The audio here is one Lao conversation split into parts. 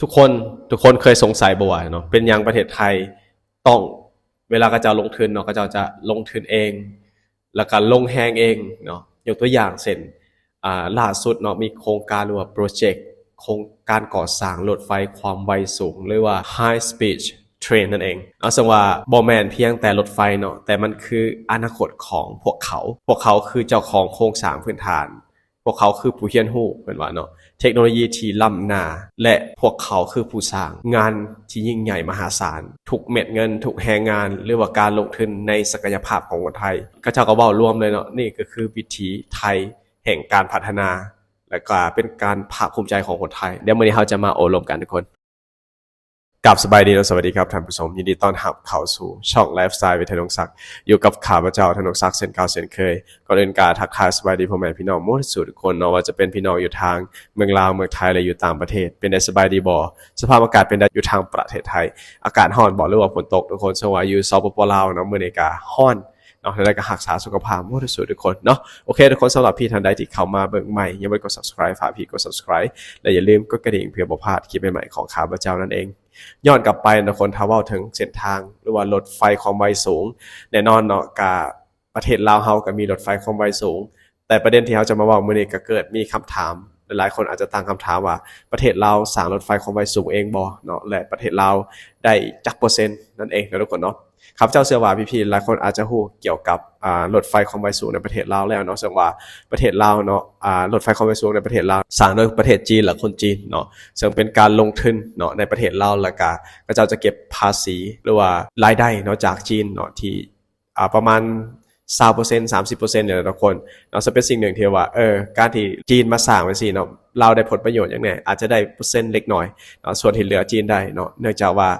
ທຸກຄົນ ທຸກຄົນເຄີຍສົງໄສບໍ່ວ່າເນາະ ເປັນຫຍັງປະເທດໄທຕ້ອງ ເວລາເຂົາເຈົ້າລົງທຶນເນາະ ເຂົາເຈົ້າຈະລົງທຶນເອງ ແລ້ວກໍລົງແຮງເອງເນາະ? ຍົກຕົວຢ່າງເຊັ່ນ ອ່າ ລ່າສຸດເນາະ ມີໂຄງການ ຫຼືວ່າໂປຣເຈັກ ໂຄງການກໍ່ສ້າງລົດໄຟຄວາມໄວສູງ ຫຼືວ່າ High Speed Train ນັ້ນເອງ. ເອົາ ເຊິ່ງວ່າບໍ່ແມ່ນພຽງແຕ່ລົດໄຟເນາະ ແຕ່ມັນຄືອະນາຄົດຂອງພວກເຂົາ. ພວກເຂົາຄືເຈົ້າຂອງໂຄງສ້າງພື້ນຖານ. ພວກເຂົາຄືຜູ້ຮຽນຮູ້ ເພິ່ນວ່າເນາະ ເທັກໂນໂລຢີທີ່ລ້ຳໜ້າ ແລະ ພວກເຂົາຄືຜູ້ສ້າງງານທີ່ຍິ່ງໃຫຍ່ມະຫາສານ. ທຸກເມັດເງິນ, ທຸກແຮງງານ ຫຼືວ່າການລົງທຶນໃນສັກກະຍະພາບຂອງຄົນໄທ. ເຂົາເຈົ້າກໍເວົ້າລວມເລີຍເນາະ, ນີ້ກໍຄືວິຖີໄທແຫ່ງການພັດທະນາ ແລະ ກໍເປັນການພາກພູມໃຈຂອງຄົນໄທ. ດຽວມື້ນີ້ເຮົາຈະມາໂອ້ລົມກັນທຸກຄົນ. ກາບສະບາຍດີ ແລະ ສະຫວັດດີຄັບທ່ານຜູ້ຊົມ, ຍິນດີຕ້ອນຮັບເຂົ້າສູ່ຊ່ອງໄລຟ໌ສະໄຕລ໌ with ທະນົງສັກ ຢູ່ກັບຂ້າພະເຈົ້າ ທະນົງສັກ ເຊັ່ນເກົ່າເຊັ່ນເຄີຍ. ກ່ອນອື່ນກະທັກທາຍສະບາຍດີພໍ່ແມ່ພີ່ນ້ອງໝົດສູ່ທຸກຄົນເນາະ, ວ່າຈະເປັນພີ່ນ້ອງຢູ່ທາງເມືອງລາວ, ເມືອງໄທ ແລະ ຢູ່ຕ່າງປະເທດ. ເປັນໄດ້ສະບາຍດີບໍ່? ສະພາບອາກາດເປັນໃດຢູ່ທາງປະເທດໄທ? ອາກາດຮ້ອນບໍ່ ຫຼືວ່າຝົນຕົກທຸກຄົນ? ເຊິ່ງວ່າຢູ່ ສປປ ລາວເນາະ ມື້ນີ້ກະຮ້ອນ ເນາະ, ແນວໃດກໍຮັກສາສຸຂະພາບໝົດສູ່ທຸກຄົນເນາະ. ໂອເຄ ທຸກຄົນ, ສຳລັບພີ່ທ່ານໃດທີ່ເຂົ້າມາເບິ່ງໃໝ່ ຍັງບໍ່ໄດ້ກົດ subscribe ຝາກພີ່ກົດ subscribe ແລະ ຢ່າລືມກົດກະດິ່ງເພື່ອບໍ່ພາດຄລິບໃໝ່ໆຂອງຂ້າພະເຈົ້ານັ້ນເອງ. ຍ້ອນກັບໄປເນາະ ຄົນ ຖ້າເວົ້າເຖິງເສັ້ນທາງ ຫຼືວ່າລົດໄຟຄວາມໄວສູງ, ແນ່ນອນເນາະ ກະປະເທດລາວເຮົາກໍມີລົດໄຟຄວາມໄວສູງ, ແຕ່ປະເດັນທີ່ເຮົາຈະມາເວົ້າມື້ນີ້ກໍເກີດມີຄຳຖາມ, ຫຼາຍໆຄົນອາດຈະຕັ້ງຄຳຖາມວ່າ ປະເທດລາວສ້າງລົດໄຟຄວາມໄວສູງເອງບໍ່ເນາະ ແລະ ປະເທດລາວໄດ້ຈັກເປີເຊັນນັ້ນເອງເນາະທຸກຄົນເນາະ. ຂ້າພະເຈົ້າເຊື່ອວ່າພີ່ໆຫຼາຍຄົນອາດຈະຮູ້ກ່ຽວກັບ ອ່າ ລົດໄຟຄວາມໄວສູງໃນປະເທດລາວແລ້ວເນາະ, ເຊິ່ງວ່າປະເທດລາວເນາະ ອ່າ ລົດໄຟຄວາມໄວສູງໃນປະເທດລາວສ້າງໂດຍປະເທດຈີນ ແລະ ຄົນຈີນເນາະ, ເຊິ່ງເປັນການລົງທຶນເນາະໃນປະເທດລາວ ແລ້ວກະເຂົາເຈົ້າຈະເກັບພາສີ ຫຼືວ່າລາຍໄດ້ເນາະຈາກຈີນເນາະ ທີ່ ອ່າ ປະມານຊາວເປີເຊັນ ສາມສິບເປີເຊັນນີ້ແຫຼະທຸກຄົນເນາະ. ເຊິ່ງເປັນສິ່ງໜຶ່ງທີ່ວ່າ ເອີ ການທີ່ຈີນມາສ້າງຈັ່ງຊີ້ເນາະ ລາວໄດ້ຜົນປະໂຫຍດຫຍັງແດ່? ອາດຈະໄດ້ເປີເຊັນເລັກນ້ອຍເນາະ, ສ່ວນທີ່ເຫຼືອຈີນໄດ້ເນາະ, ເນື່ອງຈາກວ່າ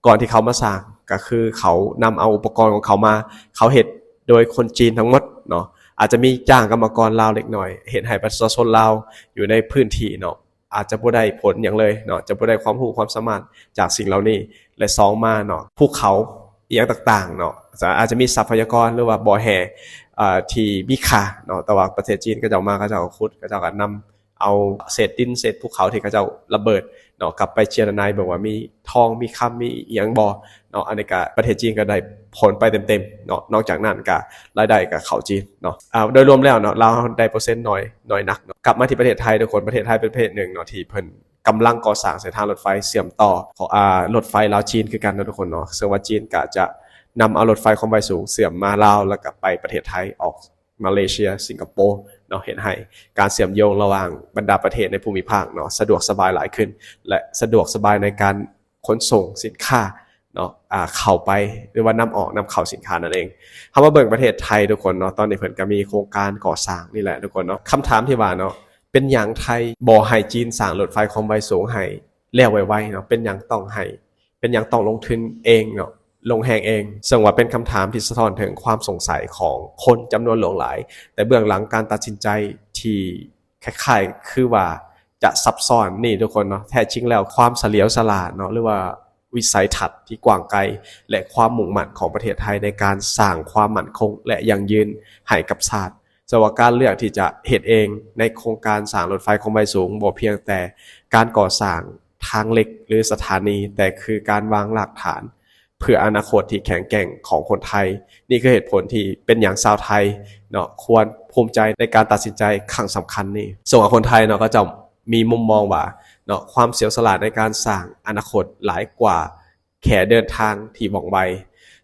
ກ່ອນທີ່ເຂົາມາສ້າງ ກໍຄືເຂົານຳເອົາອຸປະກອນຂອງເຂົາມາ, ເຂົາເຮັດໂດຍຄົນຈີນທັງໝົດເນາະ, ອາດຈະມີຈ້າງກຳມະກອນລາວເລັກນ້ອຍ ເຮັດໃຫ້ປະຊາຊົນລາວຢູ່ໃນພື້ນທີ່ເນາະ ອາດຈະບໍ່ໄດ້ຜົນຫຍັງເລີຍເນາະ, ຈະບໍ່ໄດ້ຄວາມຮູ້ຄວາມສາມາດຈາກສິ່ງເຫຼົ່ານີ້. ແລະ ສອງມາເນາະ ພູເຂົາອີ່ຫຍັງຕ່າງໆເນາະ ອາດຈະມີຊັບພະຍາກອນ ຫຼືວ່າບໍ່ແຮ່ ເອີ ທີ່ມີຄ່າເນາະ, ແຕ່ວ່າປະເທດຈີນເຂົາເຈົ້າມາ ເຂົາເຈົ້າກໍຂຸດ ເຂົາເຈົ້າກໍນຳ ເອົາເສດດິນເສດພູເຂົາທີ່ເຂົາເຈົ້າລະເບີດເນາະ ກັບໄປເຈຍລະໄນເບິ່ງວ່າມີທອງ ມີຄຳ ມີອີ່ຫຍັງບໍ່ເນາະ. ອັນນີ້ກະປະເທດຈີນກໍໄດ້ຜົນໄປເຕັມໆເນາະ, ນອກຈາກນັ້ນກະລາຍໄດ້ກະເຂົ້າຈີນເນາະ. ອາ ໂດຍລວມແລ້ວເນາະ ລາວໄດ້ເປີເຊັນໜ້ອຍ ໜ້ອຍໜັກເນາະ. ກັບມາທີ່ປະເທດໄທທຸກຄົນ, ປະເທດໄທເປັນປະເທດໜຶ່ງເນາະ ທີ່ເພິ່ນກຳລັງກໍ່ສ້າງເສັ້ນທາງລົດໄຟເຊື່ອມຕໍ່ ອ່າ ລົດໄຟລາວຈີນຄືກັນເນາະທຸກຄົນເນາະ, ເຊິ່ງວ່າຈີນກະຈະນຳເອົາລົດໄຟຄວາມໄວສູງເຊື່ອມມາລາວ ແລ້ວກະໄປປະເທດໄທ ອອກ ມາເລເຊຍ ສິງກະໂປເນາະ, ເຮັດໃຫ້ການເຊື່ອມໂຍງລະຫວ່າງບັນດາປະເທດໃນພູມິພາກເນາະ ສະດວກສະບາຍຫຼາຍຂຶ້ນ ແລະ ສະດວກສະບາຍໃນການຂົນສົ່ງສິນຄ້າເນາະ ອາ ເຂົ້າໄປ ຫຼືວ່ານຳອອກນຳເຂົ້າສິນຄ້ານັ້ນເອງ. ເຮົາມາເບິ່ງປະເທດໄທທຸກຄົນເນາະ, ຕອນນີ້ເພິ່ນກໍມີໂຄງການກໍ່ສ້າງນີ້ແຫຼະທຸກຄົນເນາະ. ຄຳຖາມທີ່ວ່າເນາະ ເປັນຫຍັງໄທບໍ່ໃຫ້ຈີນສ້າງລົດໄຟຄວາມໄວສູງໃຫ້ແລ້ວໄວໆເນາະ? ເປັນຫຍັງຕ້ອງໃຫ້ ເປັນຫຍັງຕ້ອງລົງທຶນເອງເນາະ ລົງແຮງເອງ? ເຊິ່ງວ່າເປັນຄຳຖາມທີ່ສະທ້ອນເຖິງຄວາມສົງໄສຂອງຄົນຈຳນວນຫຼວງຫຼາຍ, ແຕ່ເບື້ອງຫຼັງການຕັດສິນໃຈທີ່ຄ້າຍໆຄືວ່າຈະຊັບຊ້ອນນີ້ທຸກຄົນເນາະ, ແທ້ຈິງແລ້ວຄວາມສະຫຼຽວສະຫຼາດເນາະ ຫຼືວ່າວິໄສທັດທີ່ກວ້າງໄກ ແລະ ຄວາມມຸ່ງໝັ້ນຂອງປະເທດໄທໃນການສ້າງຄວາມໝັ້ນຄົງ ແລະ ຢັ້ງຢືນໃຫ້ກັບຊາດ. ເຊິ່ງວ່າການເລືອກທີ່ຈະເຮັດເອງໃນໂຄງການສ້າງລົດໄຟຄວາມໄວສູງ ບໍ່ພຽງແຕ່ການກໍ່ສ້າງ ທາງເຫຼັກ ຫຼື ສະຖານີ, ແຕ່ຄືການວາງລາກຖານເພື່ອອະນາຄົດທີ່ແຂງແກ່ງຂອງຄົນໄທ. ນີ້ຄືເຫດຜົນທີ່ເປັນຫຍັງຊາວໄທເນາະ ຄວນພູມໃຈໃນການຕັດສິນໃຈຄັ້ງສຳຄັນນີ້. ເຊິ່ງວ່າຄົນໄທເນາະ ເຂົາເຈົ້າມີມຸມມອງວ່າເນາະ ຄວາມສຽວສະຫຼາດໃນການສ້າງອະນາຄົດຫຼາຍກວ່າແຄ່ເດີນທາງທີ່ວ່ອງໄວ.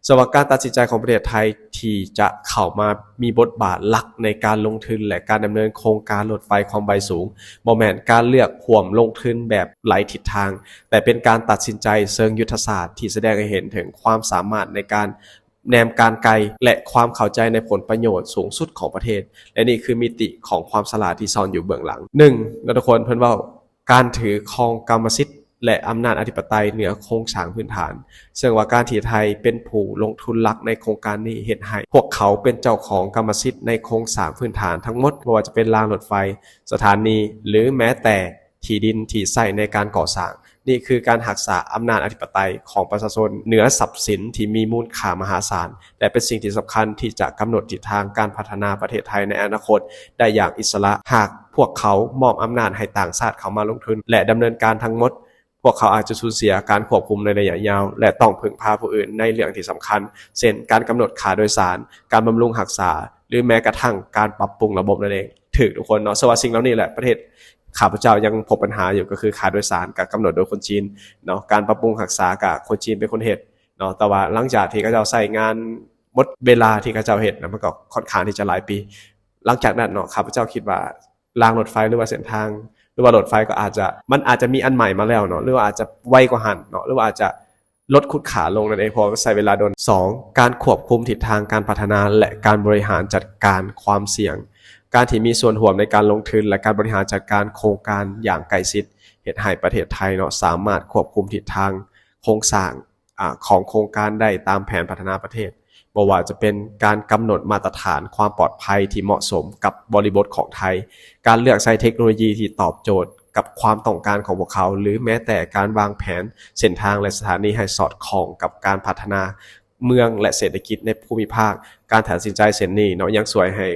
ສຳລັບການຕັດສິນໃຈຂອງປະເທດໄທທີ່ຈະເຂົ້າມາມີບົດບາດຫຼັກໃນການລົງທຶນ ແລະ ການດຳເນີນໂຄງການລົດໄຟຄວາມໄວສູງ ບໍ່ແມ່ນການເລືອກຮ່ວມລົງທຶນແບບໄຮ້ທິດທາງ, ແຕ່ເປັນການຕັດສິນໃຈເຊີງຍຸດທະສາດທີ່ສະແດງໃຫ້ເຫັນເຖິງຄວາມສາມາດໃນການແນມການໄກ ແລະ ຄວາມເຂົ້າໃຈໃນຜົນປະໂຫຍດສູງສຸດຂອງປະເທດ. ແລະ ນີ້ຄືມິຕິຂອງຄວາມສະຫຼາດທີ່ຊ່ອນຢູ່ເບື້ອງຫຼັງ. ໜຶ່ງເນາະທຸກຄົນ, ເພິ່ນເວົ້າ ການຖືຄອງກຳມະສິດ ແລະ ອຳນາດອະທິປະໄຕເໜືອໂຄງສ້າງພື້ນຖານ, ເຊິ່ງວ່າການທີ່ໄທເປັນຜູ້ລົງທຶນຫຼັກໃນໂຄງການນີ້ ເຮັດໃຫ້ພວກເຂົາເປັນເຈົ້າຂອງກຳມະສິດໃນໂຄງສ້າງພື້ນຖານທັງໝົດ, ບໍ່ວ່າຈະເປັນລາງລົດໄຟ, ສະຖານີ ຫຼື ແມ້ແຕ່ທີ່ດິນທີ່ໃຊ້ໃນການກໍ່ສ້າງ. ນີ້ຄືການຮັກສາອຳນາດອະທິປະໄຕຂອງປະຊາຊົນເໜືອຊັບສິນທີ່ມີມູນຄ່າມະຫາສານ ແລະ ເປັນສິ່ງທີ່ສຳຄັນທີ່ຈະກຳນົດທິດທາງການພັດທະນາປະເທດໄທໃນອະນາຄົດໄດ້ຢ່າງອິດສະຫຼະ. ຫາກພວກເຂົາມອບອຳນາດໃຫ້ຕ່າງຊາດເຂົ້າມາລົງທຶນ ແລະ ດຳເນີນການທັງໝົດ, ວກເຂົາອາດຈະສູນເສຍການຄວບຄຸມໃນໄລຍະຍາວ ແລະ ຕ້ອງເພິ່ງພາຜູ້ອື່ນໃນເລື່ອງທີ່ສຳຄັນ ເຊັ່ນ ການກຳນົດຄ່າໂດຍສານ, ການບຳລຸງຮັກສາ ຫຼື ແມ້ກະທັ່ງການປັບປຸງລະບົບນັ້ນເອງ. ຖືກທຸກຄົນເນາະ. ສະວ່າສິ່ງເຫຼົ່ານີ້ແຫຼະ ປະເທດຂ້າພະເຈົ້າຍັງພົບບັນຫາຢູ່ ກໍຄືຄ່າໂດຍສານກະກຳນົດໂດຍຄົນຈີນເນາະ, ການປັບປຸງຮັກສາກະຄົນຈີນເປັນຄົນເຮັດເນາະ. ແຕ່ວ່າຫຼັງຈາກທີ່ເຂົາເຈົ້າໃຊ້ງານໝົດເວລາທີ່ເຂົາເຈົ້າເຮັດນະ ມັນກໍຄ່ອນຂ້າງທີ່ຈະຫຼາຍປີ. ຫຼັງຈາກນັ້ນເນາະ ຂ້າພະເຈົ້າຄິດວ່າ ລາງລົດໄຟ ຫຼືວ່າເສັ້ນທາງ ຫຼືວ່າລົດໄຟກໍອາດຈະ ມັນອາດຈະມີອັນໃໝ່ມາແລ້ວເນາະ ຫຼືວ່າອາດຈະໄວກວ່າຫັ້ນເນາະ ຫຼືວ່າອາດຈະລົດຂຸດຂາລົງນັ້ນເອງ ເພາະວ່າມັນໃຊ້ເວລາດົນ. ສອງ ການຄວບຄຸມທິດທາງການພັດທະນາ ແລະ ການບໍລິຫານຈັດການຄວາມສ່ຽງ. ການທີ່ມີສ່ວນຮ່ວມໃນການລົງທຶນ ແລະ ການບໍລິຫານຈັດການໂຄງການຢ່າງໃກ້ຊິດ ເຮັດໃຫ້ປະເທດໄທເນາະ ສາມາດຄວບຄຸມທິດທາງໂຄງສ້າງ ອາ ຂອງໂຄງການໄດ້ຕາມແຜນພັດທະນາປະເທດ, ບໍ່ວ່າຈະເປັນການກຳນົດມາດຕະຖານຄວາມປອດໄພທີ່ເໝາະສົມກັບບໍລິບົດຂອງໄທ, ການເລືອກໃຊ້ເທັກໂນໂລຢີທີ່ຕອບໂຈດກັບຄວາມຕ້ອງການຂອງພວກເຂົາ ຫຼື ແມ້ແຕ່ການວາງແຜນເສັ້ນທາງ ແລະ ສະຖານີໃຫ້ສອດຄ່ອງກັບການພັດທະນາເມືອງ ແລະ ເສດຖະກິດໃນພູມິພາກ. ການຕັດສິນໃຈເຊັ່ນນີ້ເນາະ ຍັງຊ່ວຍໃຫ້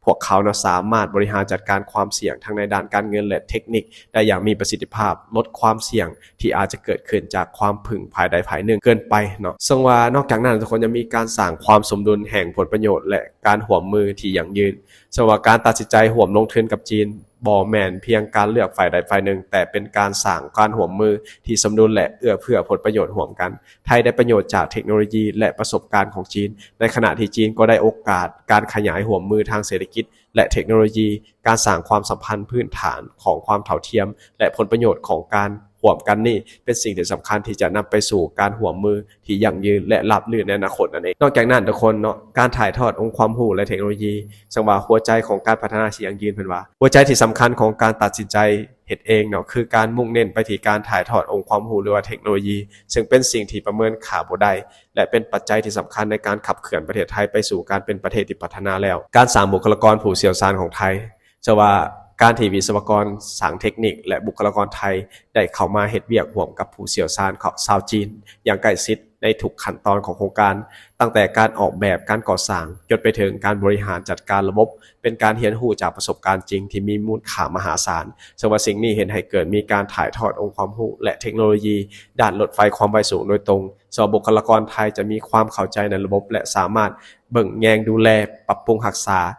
ພວກເຂົາເນາະ ສາມາດບໍລິຫານຈັດການຄວາມສ່ຽງທັງໃນດ້ານການເງິນ ແລະ ເທັກນິກໄດ້ຢ່າງມີປະສິດທິພາບ, ລົດຄວາມສ່ຽງທີ່ອາດຈະເກີດຂຶ້ນຈາກຄວາມເພິ່ງຝ່າຍໃດຝ່າຍໜຶ່ງເກີນໄປເນາະ. ເຊິ່ງວ່ານອກຈາກນັ້ນ ທຸກຄົນຍັງມີການສ້າງຄວາມສົມດຸນແຫ່ງຜົນປະໂຫຍດ ແລະ ການຮ່ວມມືທີ່ຢັ້ງຢືນ. ເຊິ່ງວ່າການຕັດສິນໃຈຮ່ວມລົງທຶນກັບຈີນ ບໍ່ແມ່ນພຽງການເລືອກຝ່າຍໃດຝ່າຍໜຶ່ງ, ແຕ່ເປັນການສ້າງການຮ່ວມມືທີ່ສົມດຸນ ແລະ ເອື້ອເຟື້ອຜົນປະໂຫຍດຮ່ວມກັນ. ໄທໄດ້ປະໂຫຍດຈາກເທັກໂນໂລຢີ ແລະ ປະສົບການຂອງຈີນ, ໃນຂະນະທີ່ຈີນກໍໄດ້ໂອກາດການຂະຫຍາຍຮ່ວມມືທາງເສດຖະກິດ ແລະ ເທັກໂນໂລຢີ, ການສ້າງຄວາມສຳພັນພື້ນຖານຂອງຄວາມເທົ່າທຽມ ແລະ ຜົນປະໂຫຍດຂອງການຮ່ວມກັນນີ້ ເປັນສິ່ງທີ່ສຳຄັນທີ່ຈະນຳໄປສູ່ການຮ່ວມມືທີ່ຢັ້ງຢືນ ແລະ ລາບລື່ນໃນອະນາຄົດນັ້ນເອງ. ນອກຈາກນັ້ນ ທຸກຄົນເນາະ, ການຖ່າຍທອດອົງຄວາມຮູ້ ແລະ ເທັກໂນໂລຢີ, ເຊິ່ງວ່າຫົວໃຈຂອງການພັດທະນາທີ່ຢັ້ງຢືນ ເພິ່ນວ່າ ຫົວໃຈທີ່ສຳຄັນຂອງການຕັດສິນໃຈ ເຮັດເອງເນາະ ຄືການມຸ່ງເນັ້ນໄປທີ່ການຖ່າຍທອດອົງຄວາມຮູ້ ຫຼືວ່າເທັກໂນໂລຢີ, ເຊິ່ງເປັນສິ່ງທີ່ປະເມີນຄ່າບໍ່ໄດ້ ແລະ ເປັນປັດໄຈທີ່ສຳຄັນໃນການຂັບເຄື່ອນປະເທດໄທໄປສູ່ການເປັນປະເທດທີ່ພັດທະນາແລ້ວ. ການສ້າງບຸກຄະລາກອນຜູ້ຊ່ຽວຊານຂອງໄທ, ເຊິ່ງວ່າການທີ່ວິສະວະກອນທາງເທັກນິກ ແລະ ບຸກຄະລາກອນໄທ ໄດ້ເຂົ້າມາເຮັດວຽກຮ່ວມກັບຜູ້ຊ່ຽວຊານຊາວຈີນຢ່າງໃກ້ຊິດ ໃນທຸກຂັ້ນຕອນຂອງໂຄງການ, ຕັ້ງແຕ່ການອອກແບບ, ການກໍ່ສ້າງ, ຈົນໄປເຖິງການບໍລິຫານຈັດການລະບົບ, ເປັນການຮຽນຮູ້ຈາກປະສົບການຈິງທີ່ມີມູນຄ່າມະຫາສານ. ເຊິ່ງວ່າສິ່ງນີ້ເຮັດໃຫ້ເກີດມີການຖ່າຍທອດອົງຄວາມຮູ້ ແລະ ເທັກໂນໂລຢີດ້ານລົດໄຟຄວາມໄວສູງໂດຍຕົງ, ເຊິ່ງວ່າບຸກຄະລາກອນໄທຈະມີຄວາມເຂົ້າໃຈໃນລະບົບ ແລະ ສາມາດເບິ່ງແຍງດູແລ, ປັບປຸງຮັກສາ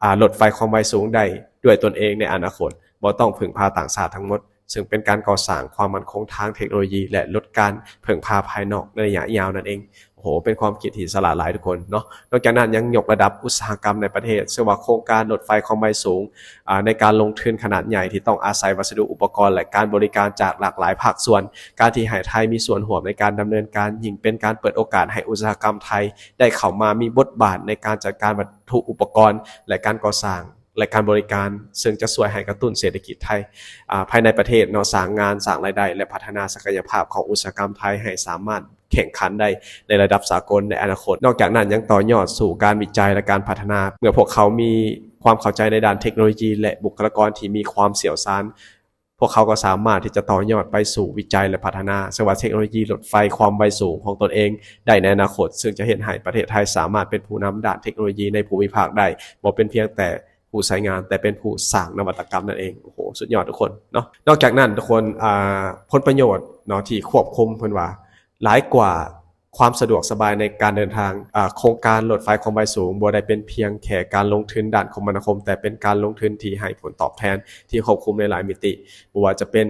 ອາ ລົດໄຟຄວາມໄວສູງໄດ້ດ້ວຍຕົນເອງໃນອະນາຄົດ, ບໍ່ຕ້ອງເພິ່ງພາຕ່າງຊາດທັງໝົດ, ເຊິ່ງເປັນການກໍ່ສ້າງຄວາມໝັ້ນຄົງທາງເທັກໂນໂລຢີ ແລະ ລົດການເພິ່ງພາພາຍນອກໃນໄລຍະຍາວນັ້ນເອງ. ໂອ້ໂຫ ເປັນຄວາມຄິດທີ່ສະຫຼາດຫຼາຍທຸກຄົນເນາະ. ນອກຈາກນັ້ນຍັງຍົກລະດັບອຸດສາຫະກຳໃນປະເທດ, ເຊິ່ງວ່າໂຄງການລົດໄຟຄວາມໄວສູງ ອາ ໃນການລົງທຶນຂະໜາດໃຫຍ່ທີ່ຕ້ອງອາໄສວັດສະດຸອຸປະກອນ ແລະ ການບໍລິການຈາກຫຼາກຫຼາຍພາກສ່ວນ. ການທີ່ໃຫ້ໄທມີສ່ວນຮ່ວມໃນການດຳເນີນການ ຍິ່ງເປັນການເປີດໂອກາດໃຫ້ອຸດສາຫະກຳໄທໄດ້ເຂົ້າມາມີບົດບາດໃນການຈັດການວັດຖຸອຸປະກອນ ແລະ ການກໍ່ສ້າງ ແລະ ການບໍລິການ, ເຊິ່ງຈະຊ່ວຍໃຫ້ກະຕຸ້ນເສດຖະກິດໄທ ອາ ພາຍໃນປະເທດເນາະ, ສ້າງງານ, ສ້າງລາຍໄດ້ ແລະ ພັດທະນາສັກກະຍະພາບຂອງອຸດສາຫະກຳໄທໃຫ້ສາມາດແຂ່ງຂັນໄດ້ໃນລະດັບສາກົນໃນອະນາຄົດ. ນອກຈາກນັ້ນຍັງຕໍ່ຍອດສູ່ການວິໄຈ ແລະ ການພັດທະນາ. ເມື່ອພວກເຂົາມີຄວາມເຂົ້າໃຈໃນດ້ານເທັກໂນໂລຢີ ແລະ ບຸກຄະລາກອນທີ່ມີຄວາມຊ່ຽວຊານ, ພວກເຂົາກໍສາມາດທີ່ຈະຕໍ່ຍອດໄປສູ່ວິໄຈ ແລະ ພັດທະນາ ເຊິ່ງວ່າເທັກໂນໂລຢີລົດໄຟຄວາມໄວສູງຂອງຕົນເອງໄດ້ໃນອະນາຄົດ, ເຊິ່ງຈະເຮັດໃຫ້ປະເທດໄທສາມາດເປັນຜູ້ນຳດ້ານເທັກໂນໂລຢີໃນພູມິພາກໄດ້, ບໍ່ເປັນພຽງແຕ່ຜູ້ໃຊ້ງານ, ແຕ່ເປັນຜູ້ສ້າງນະວັດຕະກຳນັ້ນເອງ. ໂອ້ໂຫ ສຸດຍອດທຸກຄົນເນາະ. ນອກຈາກນັ້ນທຸກຄົນ, ອາ, ຜົນປະໂຫຍດເນາະ ທີ່ຄວບຄຸມເພິ່ນວ່າຫຼາຍກວ່າ ຄວາມສະດວກສະບາຍໃນການເດີນທາງ, ອາ, ໂຄງການລົດໄຟຄວາມໄວສູງບໍ່ໄດ້ເປັນພຽງແຄ່ການລົງທຶນດ້ານຄົມມະນາຄົມ, ແຕ່ເປັນການລົງທຶນທີ່ໃຫ້ຜົນຕອບແທນທີ່ຄວບຄຸມໃນຫຼາຍມິຕິ, ບໍ່ວ່າຈະເປັນ,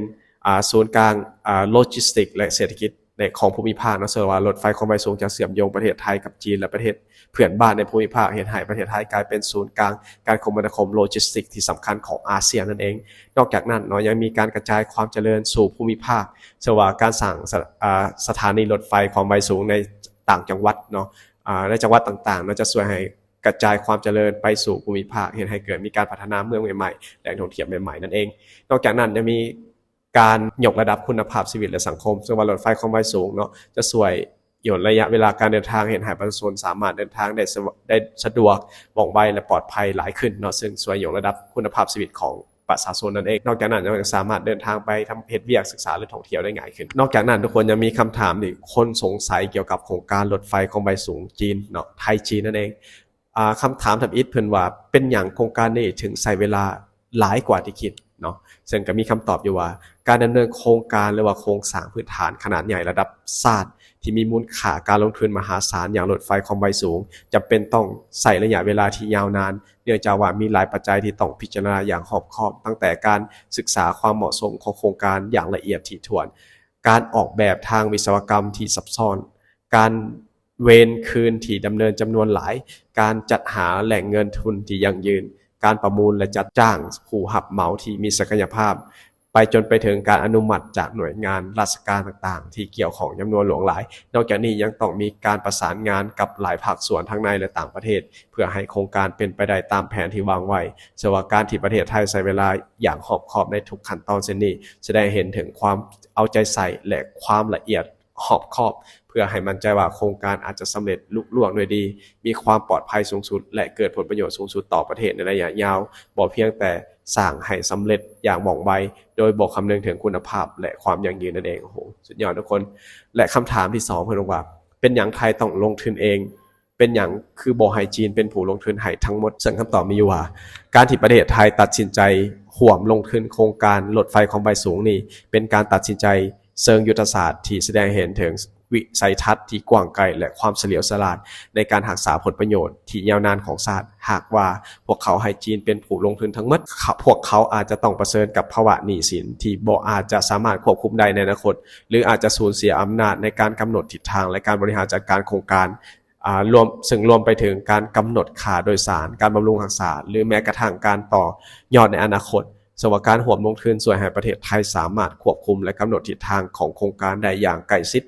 ອາ, ສູນກາງ, ອາ, ໂລຈິສຕິກ ແລະ ເສດຖະກິດໃນຂອງພູມິພາກເນາະ, ເຊິ່ງວ່າລົດໄຟຄວາມໄວສູງຈະເຊື່ອມໂຍງປະເທດໄທກັບຈີນ ແລະ ປະເທດເພື່ອນບ້ານໃນພູມິພາກ, ເຮັດໃຫ້ປະເທດໄທກາຍເປັນສູນກາງການຄົມມະນາຄົມໂລຈິສຕິກທີ່ສຳຄັນຂອງອາຊຽນນັ້ນເອງ. ນອກຈາກນັ້ນເນາະ ຍັງມີການກະຈາຍຄວາມຈະເລີນສູ່ພູມິພາກ, ເຊິ່ງວ່າການສ້າງສະ, ອາ, ສະຖານີລົດໄຟຄວາມໄວສູງໃນຕ່າງຈັງຫວັດເນາະ, ອາ, ໃນຈັງຫວັດຕ່າງໆເນາະ ຈະຊ່ວຍໃຫ້ກະຈາຍຄວາມຈະເລີນໄປສູ່ພູມິພາກ, ເຮັດໃຫ້ເກີດມີການພັດທະນາເມືອງໃໝ່ໆ ແຫຼ່ງທ່ອງທ່ຽວໃໝ່ໆນັ້ນເອງ. ນອກຈາກນັ້ນ ຍັງມີການຍົກລະດັບຄຸນນະພາບຊີວິດ ແລະ ສັງຄົມ, ເຊິ່ງວ່າລົດໄຟຄວາມໄວສູງເນາະ ຈະຊ່ວຍ ຍ່ນໄລຍະເວລາການເດີນທາງ ເຮັດໃຫ້ປະຊາຊົນສາມາດເດີນທາງໄດ້ສະ, ໄດ້ສະດວກ, ວ່ອງໄວ ແລະ ປອດໄພຫຼາຍຂຶ້ນເນາະ, ເຊິ່ງຊ່ວຍຍົກລະດັບຄຸນນະພາບຊີວິດຂອງປະຊາຊົນນັ້ນເອງ. ນອກຈາກນັ້ນ ຍັງສາມາດເດີນທາງໄປທຳ, ເຮັດວຽກ, ສຶກສາ ຫຼື ທ່ອງທ່ຽວໄດ້ງ່າຍຂຶ້ນ. ນອກຈາກນັ້ນ ທຸກຄົນຍັງມີຄຳຖາມທີ່ຄົນສົງໄສກ່ຽວກັບໂຄງການລົດໄຟຄວາມໄວສູງຈີນເນາະ, ໄທຈີນນັ້ນເອງ. ອາ, ຄຳຖາມທຳອິດເພິ່ນວ່າ ເປັນຫຍັງໂຄງການນີ້ເຖິງໃຊ້ເວລາຫຼາຍກວ່າທີ່ຄິດເນາະ? ເຊິ່ງກໍມີຄຳຕອບຢູ່ວ່າ ການດຳເນີນໂຄງການ ຫຼືວ່າໂຄງສ້າງພື້ນຖານຂະໜາດໃຫຍ່ລະດັບຊາດ ທີ່ມີມູນຄ່າການລົງທຶນມະຫາສານ ຢ່າງລົດໄຟຄວາມໄວສູງ ຈຳເປັນຕ້ອງໃຊ້ໄລຍະເວລາທີ່ຍາວນານ ເນື່ອງຈາກວ່າມີຫຼາຍປັດໄຈທີ່ຕ້ອງພິຈາລະນາຢ່າງຮອບຄອບ, ຕັ້ງແຕ່ການສຶກສາຄວາມເໝາະສົມຂອງໂຄງການຢ່າງລະອຽດຖີ່ຖ້ວນ, ການອອກແບບທາງວິສະວະກຳທີ່ຊັບຊ້ອນ, ການເວນຄືນທີ່ດຳເນີນຈຳນວນຫຼາຍ, ການຈັດຫາແຫຼ່ງເງິນທຶນທີ່ຢັ້ງຢືນ, ການປະມູນ ແລະ ຈັດຈ້າງຜູ້ຮັບເໝົາທີ່ມີສັກກະຍະພາບ, ໄປຈົນໄປເຖິງການອະນຸມັດຈາກໜ່ວຍງານລາຊະການຕ່າງໆທີ່ກ່ຽວຂ້ອງຈຳນວນຫຼວງຫຼາຍ. ນອກຈາກນີ້ຍັງຕ້ອງມີການປະສານງານກັບຫຼາຍພາກສ່ວນທັງໃນ ແລະ ຕ່າງປະເທດ ເພື່ອໃຫ້ໂຄງການເປັນໄປໄດ້ຕາມແຜນທີ່ວາງໄວ້. ເຊື່ອວ່າການທີ່ປະເທດໄທໃຊ້ເວລາຢ່າງຮອບຄອບໃນທຸກຂັ້ນຕອນເຊັ່ນນີ້ ສະແດງໃຫ້ເຫັນເຖິງຄວາມເອົາໃຈໃສ່ ແລະ ຄວາມລະອຽດຮອບຄອບ ເພື່ອໃຫ້ໝັ້ນໃຈວ່າໂຄງການອາດຈະສຳເລັດລຸລ່ວງດ້ວຍດີ, ມີຄວາມປອດໄພສູງສຸດ ແລະ ເກີດຜົນປະໂຫຍດສູງສຸດຕໍ່ປະເທດໃນໄລຍະຍາວ, ບໍ່ພຽງແຕ່ສ້າງໃຫ້ສຳເລັດຢ່າງວ່ອງໄວ ໂດຍບໍ່ຄຳນຶງເຖິງຄຸນນະພາບ ແລະ ຄວາມຢັ້ງຢືນນັ້ນເອງ. ໂອ້ໂຫ ສຸດຍອດທຸກຄົນ. ແລະ ຄຳຖາມທີສອງ ເພິ່ນບອກວ່າ ເປັນຫຍັງໄທຕ້ອງລົງທຶນເອງ? ເປັນຫຍັງຄືບໍ່ໃຫ້ຈີນເປັນຜູ້ລົງທຶນໃຫ້ທັງໝົດ? ເຊິ່ງຄຳຕອບມີຢູ່ວ່າ ການທີ່ປະເທດໄທຕັດສິນໃຈຮ່ວມລົງທຶນໂຄງການລົດໄຟຄວາມໄວສູງນີ້ ເປັນການຕັດສິນໃຈເຊີງຍຸດທະສາດທີ່ສະແດງໃຫ້ເຫັນເຖິງວິໄສທັດທີ່ກວ້າງໄກ ແລະ ຄວາມສະຫຼຽວສະຫຼາດໃນການຮັກສາຜົນປະໂຫຍດທີ່ຍາວນານຂອງຊາດ. ຫາກວ່າພວກເຂົາໃຫ້ຈີນເປັນຜູ້ລົງທຶນທັງໝົດ, ເຂົາ ພວກເຂົາອາດຈະຕ້ອງປະເຊີນກັບພາວະໜີ້ສິນທີ່ບໍ່ອາດຈະສາມາດຄວບຄຸມໄດ້ໃນອະນາຄົດ ຫຼື ອາດຈະສູນເສຍອຳນາດໃນການກຳນົດທິດທາງ ແລະ ການບໍລິຫານຈັດການໂຄງການ ອາ ລວມ ເຊິ່ງລວມໄປເຖິງການກຳນົດຄ່າໂດຍສານ, ການບຳລຸງຮັກສາ ຫຼື ແມ້ກະທັ້ງການຕໍ່ຍອດໃນອະນາຄົດ. ເຊິ່ງວ່າການຮ່ວມລົງທຶນຊ່ວຍໃຫ້ປະເທດໄທສາມາດຄວບຄຸມ ແລະ ກຳນົດທິດທາງຂອງໂຄງການໄດ້ຢ່າງໃກ້ຊິດ,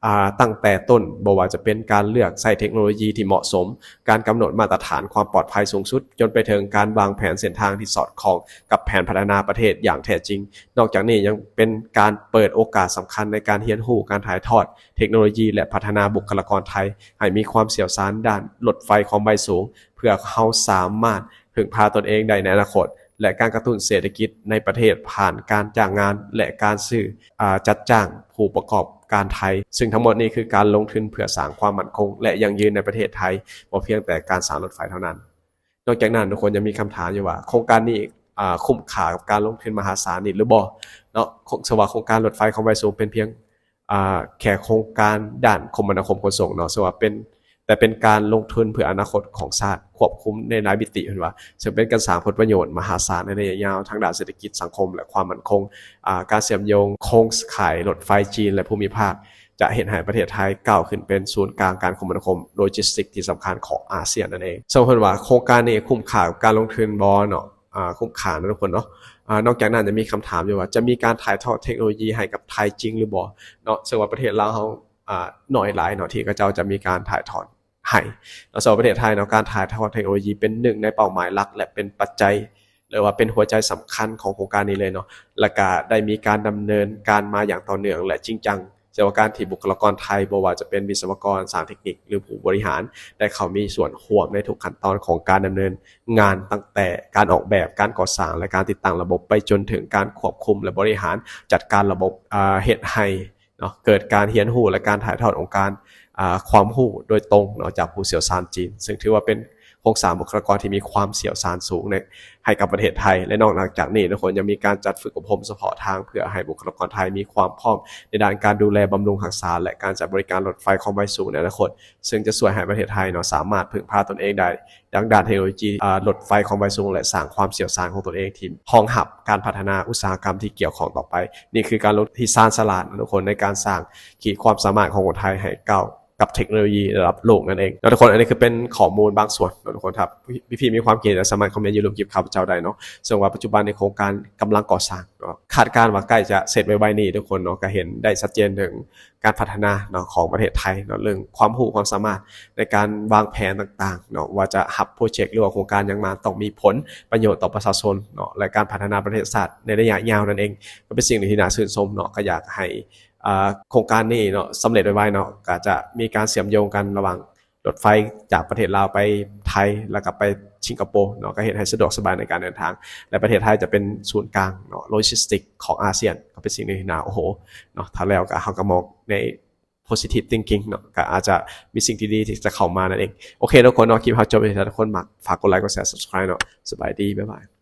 ອາ ຕັ້ງແຕ່ຕົ້ນ, ບໍ່ວ່າຈະເປັນການເລືອກໃຊ້ເທັກໂນໂລຢີທີ່ເໝາະສົມ, ການກຳນົດມາດຕະຖານຄວາມປອດໄພສູງສຸດ, ຈົນໄປເຖິງການວາງແຜນເສັ້ນທາງທີ່ສອດຄ່ອງກັບແຜນພັດທະນາປະເທດຢ່າງແທ້ຈິງ. ນອກຈາກນີ້ຍັງເປັນການເປີດໂອກາດສຳຄັນໃນການຮຽນຮູ້, ການຖ່າຍທອດ ເທັກໂນໂລຢີ ແລະ ພັດທະນາບຸກຄະລາກອນໄທໃຫ້ມີຄວາມຊ່ຽວຊານດ້ານລົດໄຟຄວາມໄວສູງ, ເພື່ອເຮົາສາມາດເພິ່ງພາຕົນເອງໄດ້ໃນອະນາຄົດ ແລະ ການກະຕຸ້ນເສດຖະກິດໃນປະເທດຜ່ານການຈ້າງງານ ແລະ ການຊື້ ອາ ຈັດຈ້າງຜູ້ປະກອບການໄທ, ເຊິ່ງທັງໝົດນີ້ຄືການລົງທຶນເພື່ອສ້າງຄວາມໝັ້ນຄົງ ແລະ ຢັ້ງຢືນໃນປະເທດໄທ, ບໍ່ພຽງແຕ່ການສ້າງລົດໄຟເທົ່ານັ້ນ. ນອກຈາກນັ້ນ ທຸກຄົນຍັງມີຄຳຖາມຢູ່ວ່າ ໂຄງການນີ້ ອາ ຄຸ້ມຄ່າກັບການລົງທຶນມະຫາສານນີ້ຫຼືບໍ່ເນາະ? ເຊິ່ງວ່າໂຄງການລົດໄຟຄວາມໄວສູງເປັນພຽງ ອາ ແຄ່ໂຄງການດ້ານຄົມມະນາຄົມຂົນສົ່ງເນາະ, ເຊິ່ງວ່າເປັນ ແຕ່ເປັນການລົງທຶນເພື່ອອະນາຄົດຂອງຊາດ, ຄວບຄຸມໃນຫຼາຍມິຕິ ເພິ່ນວ່າ, ເຊິ່ງເປັນການສ້າງຜົນປະໂຫຍດມະຫາສານໃນໄລຍະຍາວທາງດ້ານເສດຖະກິດ, ສັງຄົມ ແລະ ຄວາມໝັ້ນຄົງ. ອາ ການເຊື່ອມໂຍງໂຄງຂ່າຍລົດໄຟຈີນ ແລະ ພູມິພາກ ຈະເຮັດໃຫ້ປະເທດໄທກ້າວຂຶ້ນເປັນສູນກາງການຄົມມະນາຄົມໂລຈິສຕິກທີ່ສຳຄັນຂອງອາຊຽນນັ້ນເອງ. ເຊິ່ງເພິ່ນວ່າໂຄງການນີ້ຄຸ້ມຄ່າກັບການລົງທຶນບໍ່ເນາະ? ອາ ຄຸ້ມຄ່າເນາະທຸກຄົນເນາະ. ອາ ນອກຈາກນັ້ນຈະມີຄຳຖາມຢູ່ວ່າ ຈະມີການຖ່າຍທອດເທັກໂນໂລຢີໃຫ້ກັບໄທຈິງຫຼືບໍ່ເນາະ? ເຊິ່ງວ່າປະເທດລາວເຮົາ ອາ ໜ້ອຍຫຼາຍເນາະ ທີ່ເຂົາເຈົ້າຈະມີການຖ່າຍທອດໃຫ້ເນາະ. ສຳລັບປະເທດໄທເນາະ ການຖ່າຍທອດເທັກໂນໂລຢີເປັນໜຶ່ງໃນເປົ້າໝາຍຫຼັກ ແລະ ເປັນປັດໄຈ ຫຼືວ່າເປັນຫົວໃຈສຳຄັນຂອງໂຄງການນີ້ເລີຍເນາະ, ແລະ ກະໄດ້ມີການດຳເນີນການມາຢ່າງຕໍ່ເນື່ອງ ແລະ ຈິງຈັງ. ເຊິ່ງວ່າການທີ່ບຸກຄະລາກອນໄທ ບໍ່ວ່າຈະເປັນວິສະວະກອນ, ຊ່າງເທັກນິກ ຫຼື ຜູ້ບໍລິຫານ ໄດ້ເຂົ້າມີສ່ວນຮ່ວມໃນທຸກຂັ້ນຕອນຂອງການດຳເນີນງານ, ຕັ້ງແຕ່ການອອກແບບ, ການກໍ່ສ້າງ ແລະ ການຕິດຕັ້ງລະບົບ, ໄປຈົນເຖິງການຄວບຄຸມ ແລະ ບໍລິຫານຈັດການລະບົບ, ອາ ເຮັດໃຫ້ ເນາະ ເກີດການຮຽນຮູ້ ແລະ ການຖ່າຍທອດອົງການ ອາ ຄວາມຮູ້ໂດຍຕົງເນາະ ຈາກຜູ້ຊ່ຽວຊານຈີນ, ເຊິ່ງຖືວ່າເປັນໂຄງສ້າງບຸກຄະລາກອນທີ່ມີຄວາມຊ່ຽວຊານສູງໃນ ໃຫ້ກັບປະເທດໄທ. ແລະ ນອກຈາກນີ້ ທຸກຄົນຍັງມີການຈັດຝຶກອົບຮົມສະເພາະທາງ ເພື່ອໃຫ້ບຸກຄະລາກອນໄທມີຄວາມພ້ອມໃນດ້ານການດູແລບຳລຸງຮັກສາ ແລະ ການຈັດບໍລິການລົດໄຟຄວາມໄວສູງໃນອະນາຄົດ, ເຊິ່ງຈະຊ່ວຍໃຫ້ປະເທດໄທເນາະ ສາມາດເພິ່ງພາຕົນເອງໄດ້ ທາງດ້ານເທັກໂນໂລຢີ ອາ ລົດໄຟຄວາມໄວສູງ ແລະ ສ້າງຄວາມຊ່ຽວຊານຂອງຕົນເອງ ທີ່ຮອງຮັບການພັດທະນາອຸດສາຫະກຳທີ່ກ່ຽວຂ້ອງຕໍ່ໄປ. ນີ້ຄືການລົງທຶນທີ່ຊານສະຫຼາດເນາະທຸກຄົນ ໃນການສ້າງຂີດຄວາມສາມາດຂອງຄົນໄທໃຫ້ກ້າວກັບເທັກໂນໂລຢີລະດັບໂລກນັ້ນເອງເນາະທຸກຄົນ. ອັນນີ້ຄືເປັນຂໍ້ມູນບາງສ່ວນເນາະທຸກຄົນ. ຖ້າພີ່ໆມີຄວາມຄິດເຫັນ ສາມາດຄອມເມັນຢູ່ລຸ່ມຄລິບຂ້າພະເຈົ້າໄດ້ເນາະ. ເຊິ່ງວ່າປັດຈຸບັນນີ້ໂຄງການກຳລັງກໍ່ສ້າງເນາະ, ຄາດການວ່າໃກ້ຈະເສັດໄວໆນີ້ທຸກຄົນເນາະ, ກະເຫັນໄດ້ຊັດເຈນເຖິງ ການພັດທະນາເນາະ ຂອງປະເທດໄທເນາະ, ເລື່ອງຄວາມຮູ້ຄວາມສາມາດໃນການວາງແຜນຕ່າງໆເນາະ, ວ່າຈະຮັບໂປຣເຈັກ ຫຼືວ່າໂຄງການຫຍັງມາ ຕ້ອງມີຜົນປະໂຫຍດຕໍ່ປະຊາຊົນເນາະ ແລະ ການພັດທະນາປະເທດຊາດໃນໄລຍະຍາວນັ້ນເອງ ກໍເປັນສິ່ງທີ່ໜ້າຊື່ນຊົມເນາະ. ກໍຢາກໃຫ້ ອາ ໂຄງການນີ້ເນາະ ສຳເລັດໄວໆເນາະ, ກໍຈະມີການເຊື່ອມໂຍງກັນລະຫວ່າງລົດໄຟຈາກປະເທດລາວໄປໄທ ແລ້ວກໍໄປສິງກະໂປເນາະ, ກໍເຮັດໃຫ້ສະດວກສະບາຍໃນການເດີນທາງ ແລະ ປະເທດໄທຈະເປັນສູນກາງເນາະ ໂລຈິສຕິກຂອງອາຊຽນ, ກໍເປັນສິ່ງທີ່ໜ້າໂອ້ໂຫເນາະ. ຖ້າແລ້ວກໍເຮົາກໍມອງໃນ positive thinking ເນາະ, ກໍອາດຈະມີສິ່ງທີ່ດີທີ່ຈະເຂົ້າມານັ້ນເອງ. ໂອເຄທຸກຄົນເນາະ, ຄລິບເຮົາຈົບ ຖ້າທຸກຄົນມັກ ຝາກກົດໄລ ກົດແຊ Subscribe ເນາະ. ສະບາຍດີ, ບາຍບາຍ.